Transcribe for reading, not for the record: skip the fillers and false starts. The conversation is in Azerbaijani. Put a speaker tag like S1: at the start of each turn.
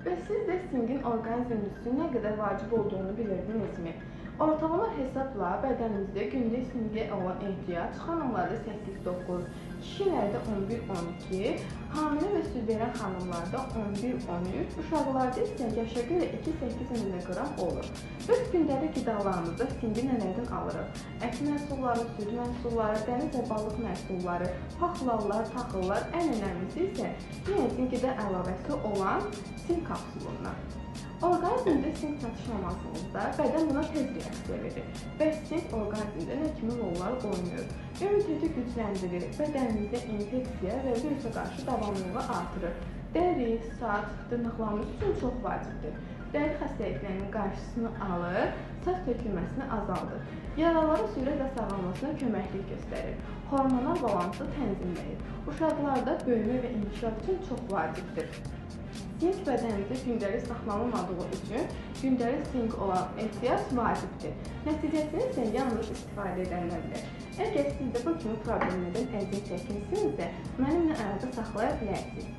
S1: Və siz də sinqin orqanizmimiz üçün nə qədər vacib olduğunu bilirdinizmi? Ortalama hesabla bədənimizdə gündə sinqə olan ehtiyac xanımlarda 8-9, kişilərdə 11-12, hamilə və süd verən xanımlarda 11-13, uşaqlarda isə yaşa görə 2-8 mq olur. Biz gündəlik qidalarımızda sinqi nələrdən alırıq? Ət məhsulları, süd məhsulları, dəniz və balıq məhsulları, paxlallar, taxıllar, ən önəmlisi isə yenə qida əlavəsi olan sink kapsulundan. Orqanizmdə sink çatışmamasında bədən buna tez reaksiya verir və sink orqanizmdə nə kimi rollar oynayır? İmmuniteti gücləndirir, bədənimizdə infeksiya və virusa qarşı davamlılığı artırır. Dəri, saç, dırnaqlarımız üçün çox vacibdir. Dəri xəstəliklərinin qarşısını alır, saç tökülməsini azaldır. Yaraların sürətlə sağalmasına köməklik göstərir. Hormonal balansı tənzimləyir. Uşaqlarda böyümə və inkişaf üçün çox vacibdir. Sink bədənimizdə gündəlik saxlanılmadığı üçün gündəlik sink olan ehtiyac vacibdir. Nəticəsini isə yalnız istifadə edənlər bilər. Əgər siz də bu kimi problemlərdən əziyyət çəkirsinizsə, mənimlə əlaqə saxlaya bilərsiniz.